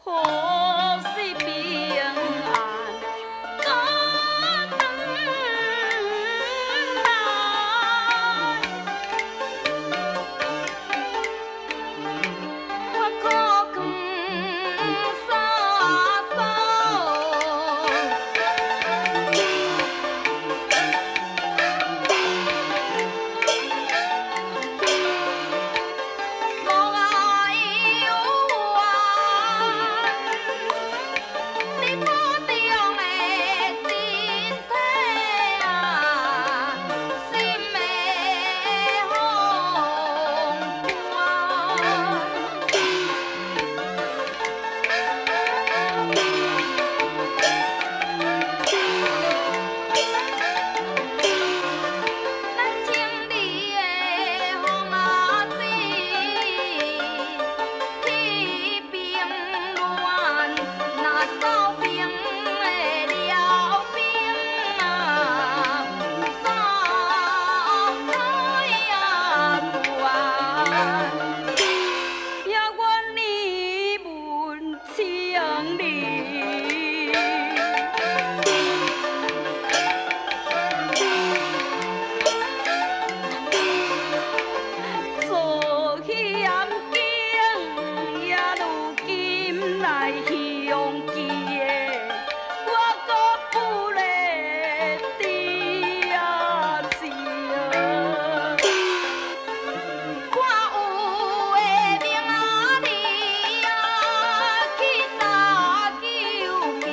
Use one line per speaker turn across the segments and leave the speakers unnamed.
何時平安閣轉來？我苦劝三嫂。莫愛有怨，你腹中的身體啊，心的放寬。咱千里的風仔水，去平亂，若掃平的了兵啊，走開啊關，也願你問千里。做險境，也如今來相見，我閣不會知啊情。我有的命啊你啊，去查究竟，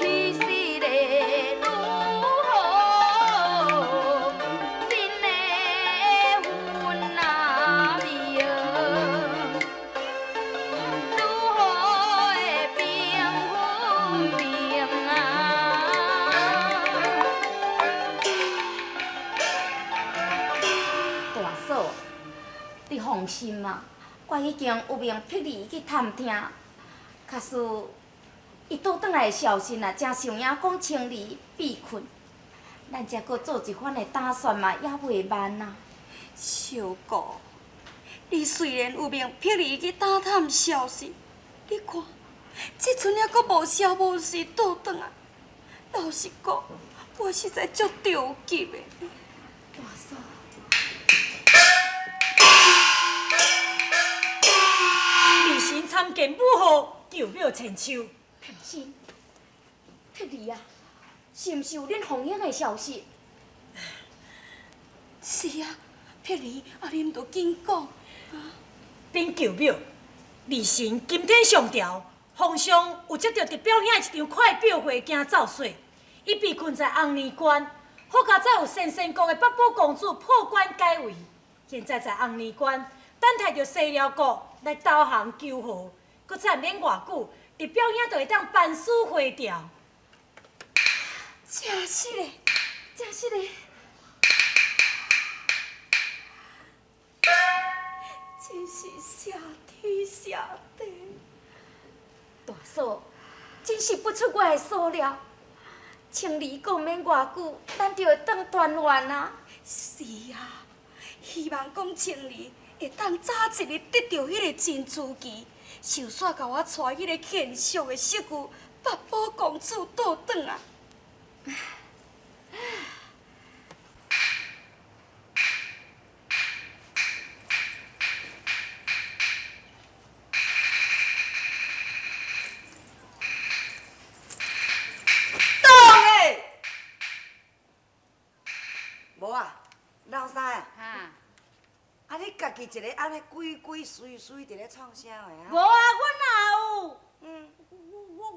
彼時的如何，恁的分啊明，如何的平分明啊？大嫂，你放心啊，我已經有命碧兒去探聽，假使伊倒轉來的消息啊，誠像影講青兒被困，咱才閣做一番的打算嘛，也未晚啊。
小姑，你雖然有命碧兒去打探消息，你看，這陣猶閣無消無息倒轉來。老實講，我實在足著急的。
大嫂，
二神參見武后，求表千秋。
平心，碧兒啊，是毋是有恁鳳英的消息？
是啊，碧兒，啊，你毋著緊講。
稟舅母，二神今天上朝，皇上有接著特表兄的一場快表會驚走水，伊被困在紅年關，好佳哉有仙仙國的北寶公主破關解圍，現在在紅年關等待著西遼國來投降求和，閣再毋免偌久，特表兄就會當班師回朝。
真實的，
真實的。
真是謝天謝地。
大嫂，真是不出我的所料。千里講免偌久，咱就會轉團圓啊！
是啊，希望講千里會當早一日得著彼個珍珠旗，就煞共我帶彼個賢淑的媳婦八寶公主倒轉來。
當的，無啊，老三啊，
哈，
啊你家己一个按呢鬼鬼祟祟佇咧創啥話啊？
無啊，阮哪有？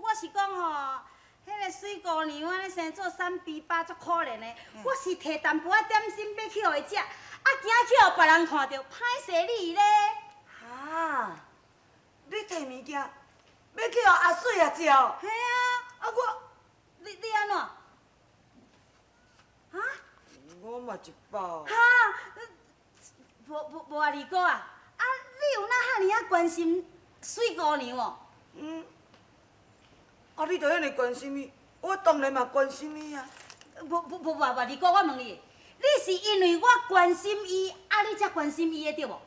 我是講吼，彼個水姑娘按呢生做三比八足可憐的，我是提淡薄仔點心欲去予伊食，啊驚去予別人看著，歹勢你咧。
哈，你提物件欲去予阿水啊食哦？
嘿啊，
啊我，
你按怎？哈？
我嘛一包。
哈？無無無啊，二哥啊，啊你有哪遐爾仔關心水姑娘哦？
嗯。啊你著遐爾關心伊，我當然嘛關心伊啊。
無無無無無，二哥，我問你，你是因為我關心伊，啊你才關心伊的對無？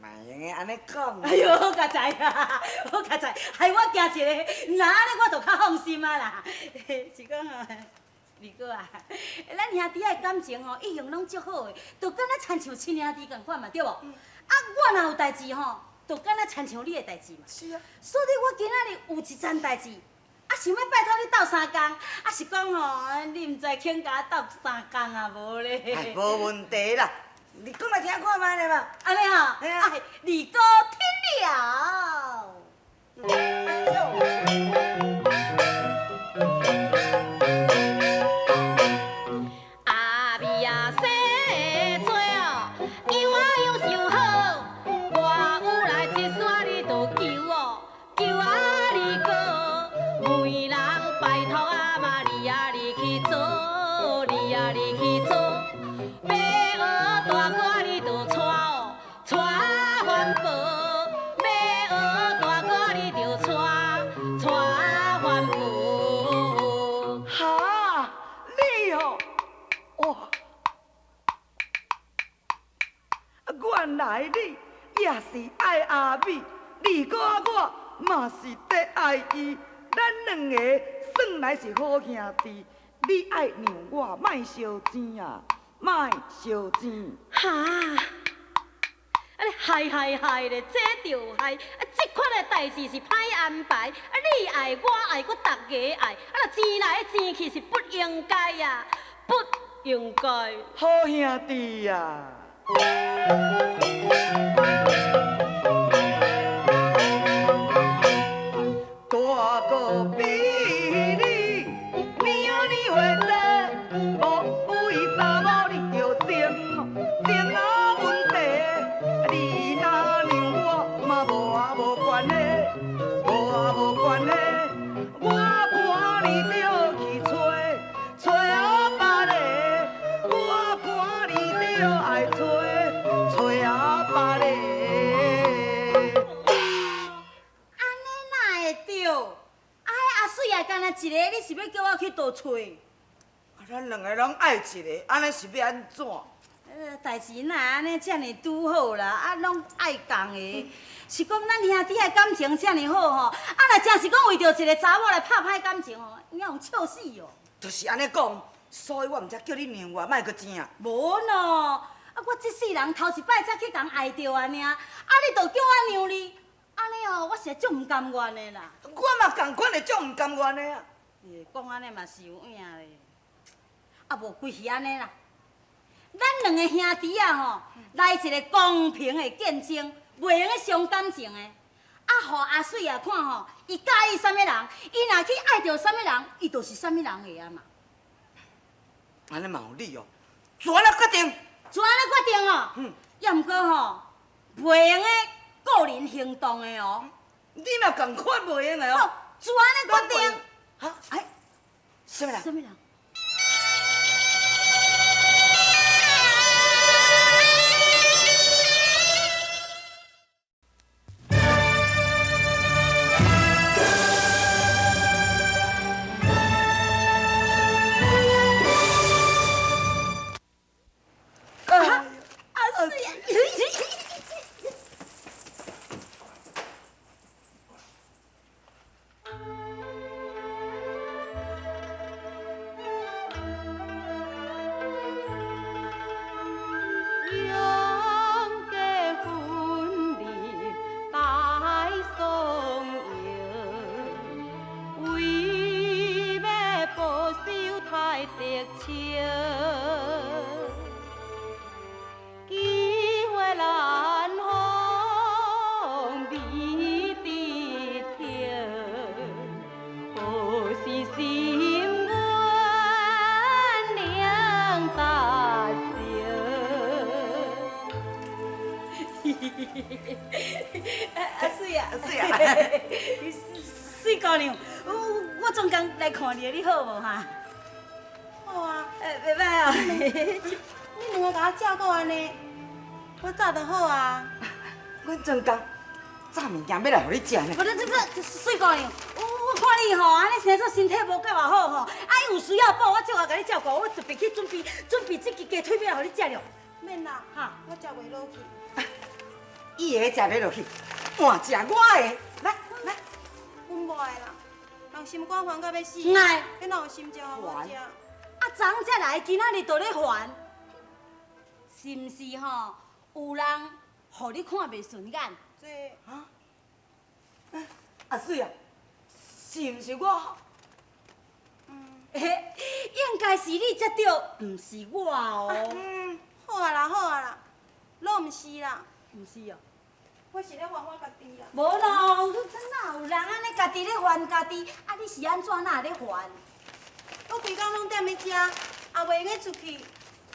嘛會用得按呢講。
哎喲，好佳哉啊，好佳哉，害我驚一个，若按呢我就較放心啊啦。是講吼，二哥啊，咱兄弟仔的感情吼，一向攏足好的，就敢若親像親兄弟仝款嘛，對無？啊，我若有代誌吼，就敢若親像你的代誌嘛。
是啊。
所以我今仔日有一層代誌，啊，想欲拜託你鬥相共，啊是講吼，你毋知肯共我鬥相共啊無咧？
哎，無問題啦，你講來聽看覓咧嘛。
按呢吼，
嘿啊
哎，二哥聽了。阿美啊，西做哦，样啊样上好，我有來一山你就求哦，求啊二哥，每人拜託阿媽你啊你去做，你啊你去做，欲學大歌你就帶哦，帶環保，欲學大歌你就帶，帶環保。
哈，你哦，哇！原來你也是愛阿美，二哥我嘛是得愛伊，咱兩个算來是好兄弟。你愛讓我，莫相爭啊，莫相爭。
哈！啊你害害害咧，這著害！啊，這款的代誌是歹安排。啊，你愛我愛，閣逐家愛。啊，若錢來錢去是不應該啊，不應該。
好兄弟啊！大哥比你年年岁多，無有伊查某你著情，情啊問題。你若讓我嘛無啊無關係，無啊無關係。我趕你著去揣，揣啊別个。我趕你著愛揣，揣啊別个。
按呢哪會對？啊，彼阿水也干焦一个，你是欲叫我去佗揣？
啊，咱兩个攏愛一个，按呢是欲按怎？
代誌哪會按呢遮爾拄好啦？啊，攏愛仝的，是講咱兄弟仔感情遮爾好吼。啊，若真是講為著一個查某來拍歹感情吼，有影有笑死哦。
就是按呢講，所以我毋才叫你讓我，莫閣爭啊。
無喏，啊，我這世人頭一擺才去共愛著啊爾，啊，你就叫我讓你，按呢哦，我實在足毋甘願的啦。
我嘛仝款會足毋甘願的啊。
講按呢嘛是有影咧。啊，無規氣按呢啦。咱兩个兄弟仔吼，來一个公平的競爭，袂用得傷感情的。啊，予阿水仔看吼，伊佮意啥物人，伊若去愛著啥物人，伊就是啥物人的啊嘛。
按呢嘛有理哦，就按呢決定。
就按呢決定哦。
嗯。
也毋過吼，袂用得個人行動的哦。
你嘛仝款袂用的哦。
好，就按呢決定。
哈？哎，啥物人？
啥物人？阿水啊！
永結婚禮大送藥，為欲保守太德笑，機會難逢美得天，何時心願兩達成？
阿水啊，
阿水啊，
水姑娘，我總共來看你，你好無哈？
好啊，
袂歹哦。
你兩个共我照顧按呢，我早就好啊。
阮專工炸物件欲來予你食呢。
無，這這水姑娘，我看你吼，按呢生做身體無夠偌好吼，啊有需要補，我照顧共你照顧，我特別去準備準備這支雞腿欲來予你食了。
免啦，
哈，
我食袂落去。
伊的食袂落去，换食我的。来来，
阮无爱啦，人心肝烦到欲死，
哎，
彼哪有心情予我食？
啊，昨昏才来，今仔日就咧烦，是毋是吼？有人予你看袂顺眼？
这
啊，阿水啊，是毋是我？
嘿，应该是你才对，毋是我哦。
嗯，好啊啦，好啊啦，拢毋是啦，
毋是哦。
我是咧烦我家己啦。
无咯，你哪有人按呢家己咧烦家己？啊，你是按怎哪会咧烦？
我规工拢踮咧遮，也袂用得出去，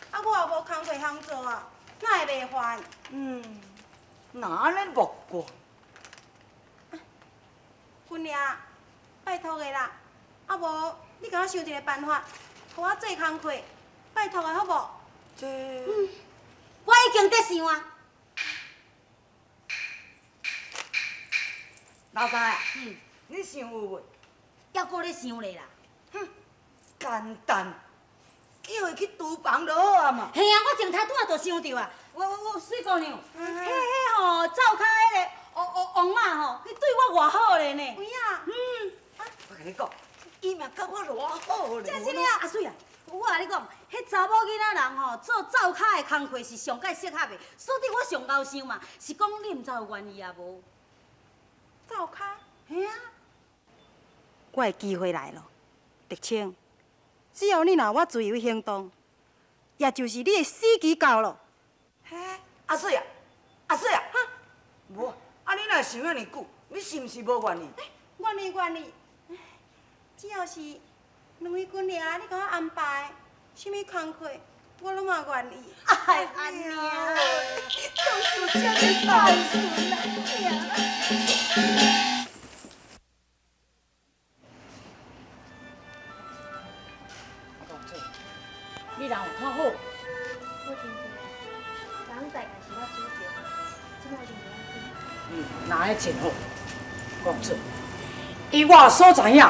啊，我也无工课通做啊，哪会袂烦？
嗯，哪按呢莫怪。
君爷，拜托的啦，啊无你共我想一个办法，予我做工课，拜托的好无？
这，
我已经伫想啊。
老三啊，你想有无？
犹阁咧想咧啦。
哼，简单，叫伊去厨房就好啊嘛。
嘿啊，我前头拄仔就想著啊，我水姑娘，彼彼吼灶跤彼个王王王妈吼，彼对我偌好咧呢。
有影？
嗯。
我共你讲，伊嘛佮我偌好咧。
真是啊，阿水啊，我共你讲，彼查某囡仔人吼做灶跤的工课是上盖适合的，所以我上𠢕想嘛，是讲你毋知有愿意啊无？
灶跤？
嘿啊。
我的机会来了，德清，只要你若我自由行动，也就是你的死期到了。
嘿，阿水啊，阿水啊，哈，无，啊你若想遐尔久，你是毋是无愿意？
愿意愿意，只要是两位君爷你共我安排，啥物工课，我拢嘛愿意。
哎，按呢，就是这么单纯啊！
公主，你人有较好？
我真济，昨昏代志是我主动，这摆就无要紧。
嗯，那真好，公主。以我所知影，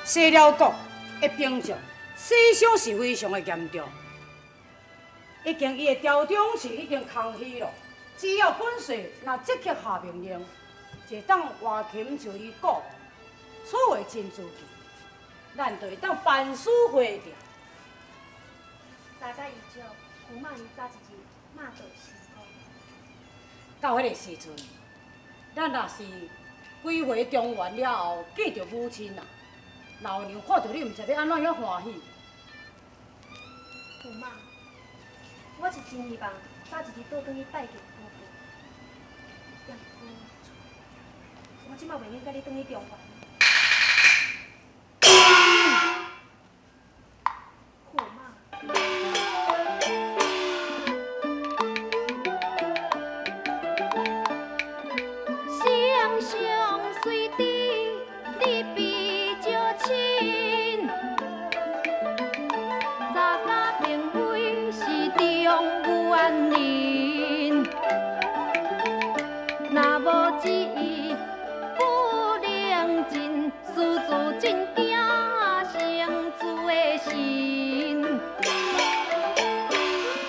西辽国的兵将死伤是非常的严重，已经伊的朝中是已经空虚了。只要本帅若即刻下命令，就会当活擒就伊国，此话真足够，咱就会当班师回朝。
查甲遗嘱，舅妈伊早一日马到成功。
到彼个时阵，咱若是归回中原了后，见著母亲啊，老娘看著你，毋知欲按怎遐欢喜。
舅妈，我是真希望早一日倒转去拜见姑姑。也毋过，我这摆袂用佮你转去中原。驸马。
双双随知你比较亲，早甲并非是中原人，若无旨意不能进，私自进京成主的心。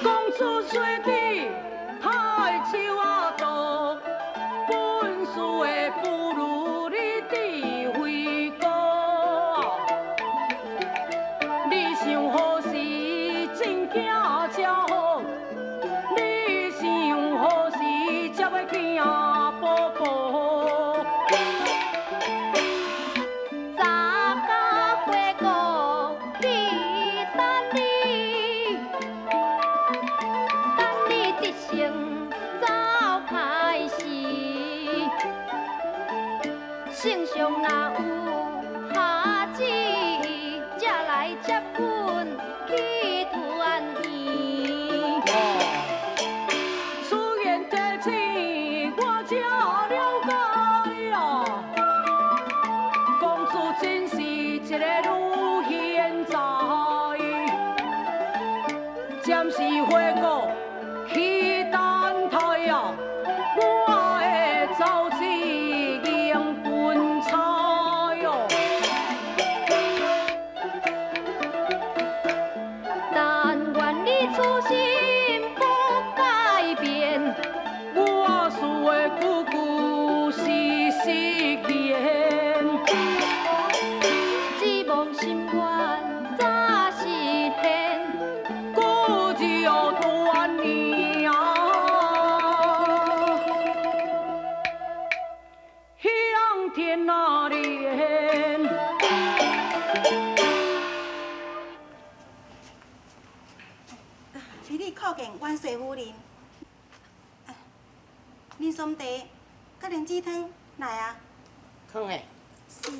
公主虽伫太手啊多，本事的不如你智慧高。你想何时进京才好？你想何时才欲见宝宝？
早甲回国去等你，等你得胜走开始。圣上若有下旨，才来接阮去团圆。
此言提醒我才了解啊，公主真是一个女贤才，暂时回国去等待啊，我会走一迎分彩。
见元帅夫人。恁桑茶佮莲子汤来啊。
囥的。
是。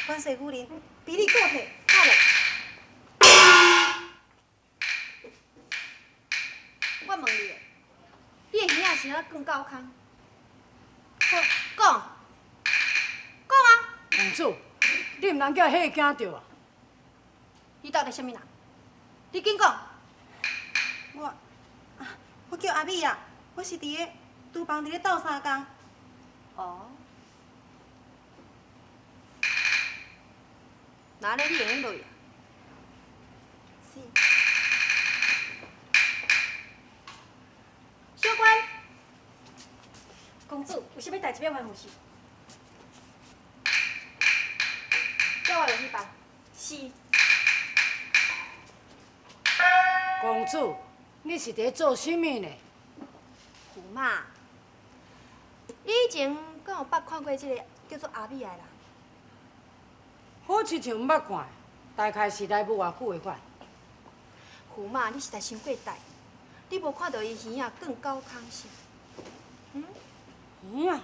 元帅夫人，比你过体，好无？
我问你，你的耳仔是按怎卷狗空？好，讲，讲啊！
公主，你毋通叫彼个惊著啊！
你到底啥物人？你紧讲！
我叫阿美啊，我是伫个厨房伫咧斗相共。
哦。那按呢你会用落去啊？
是。
小官，
公主，有啥物代志欲吩咐是？
叫我落去办。
是。
公主，你是伫咧做啥物呢？
驸马，你以前敢有捌看过这个叫做阿美的人？
好亲像毋捌看，大概是来无偌久的款。
驸马，你实在伤过大，你无看到伊耳仔卷狗空是？嗯？
耳仔，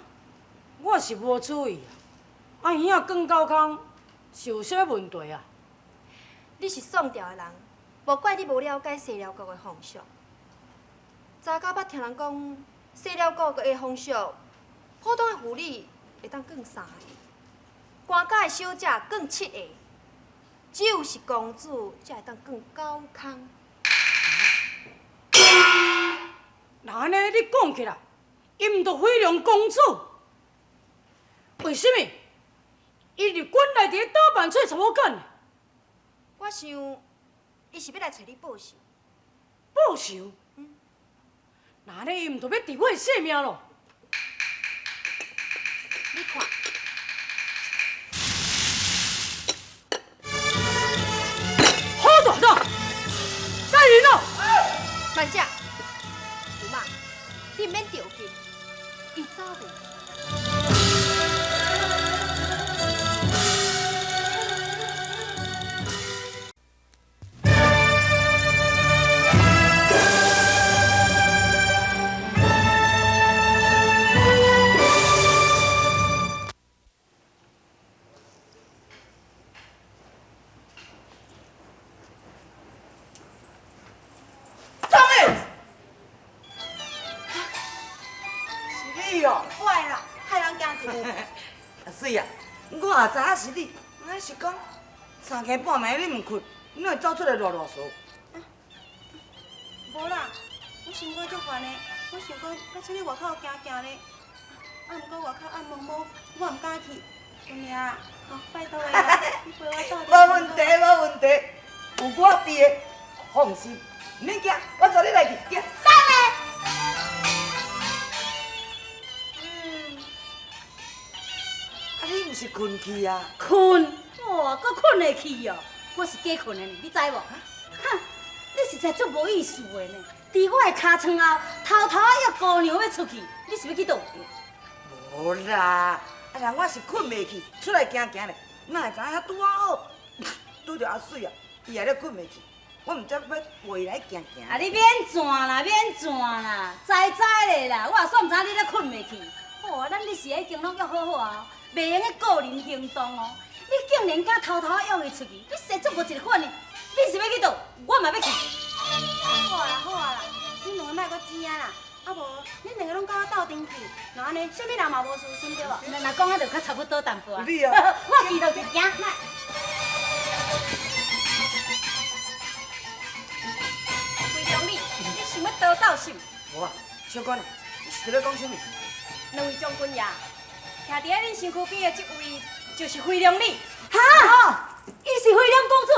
我是无注意啊。啊，耳仔卷狗空是有啥物问题啊？
你是宋朝的人，无怪你无了解西辽国的风俗。早甲捌听人讲，西辽国的风俗，普通的妇女会当卷三个，官家的小姐卷七个，只有是公主才会当卷九空。
那按呢，你讲起来，伊毋著飞龙公主？为什物？伊入馆内伫咧打扮找查某囝呢？
我想，伊是欲来揣你报仇。
报仇？嗯。那按呢，伊毋著欲夺我的性命咯？
你看。
好大胆！来人哦！
慢者，驸马，你毋免著急，伊走袂。
我也知影是你，我是讲三更半暝你毋睏，你会走出来偌偌嗦？
无啦，我心肝足烦的，我想讲欲出去外口行行咧，啊，毋过外口暗蒙蒙，我毋敢去。春娘，吼，拜托的啦，你陪我斗阵。
无问题，无问题，有我伫的，放心，毋免惊，我带你来去，行。
等下。
啊，你毋是睏去啊？
睏？哇，阁睏会去哦？我是假睏的呢，你知无？哼，你实在足无意思的呢！伫我的尻床后，偷偷约姑娘欲出去，你是欲去佗？
无啦，啊，人我是睏袂去，出来行行咧，哪会知影遐拄仔好，拄著阿水啊，伊也咧睏袂去，我毋才欲陪伊来行行。
啊，你免转啦，免转啦，知知咧啦，我也煞毋知影你咧睏袂去。哦，咱你是已经拢约好好啊，袂用得个人行动哦。你竟然敢偷偷约伊出去，你实足无一个款的。你是欲去佗？我嘛欲去。
好啊啦，好啊啦，恁两个莫阁争啊啦，啊无恁两个拢佮我斗阵去，若按呢，啥物人嘛无事心对无？
若讲啊，就较差不多淡薄啊。
你啊，
我记著就行。来。
魏长理，你想欲逃走是毋？
无啊，小官啊，你是伫咧讲啥物？
两位将军爷，徛伫咧恁身躯边的这位，就是飞龙女。
哈！伊是飞龙公主，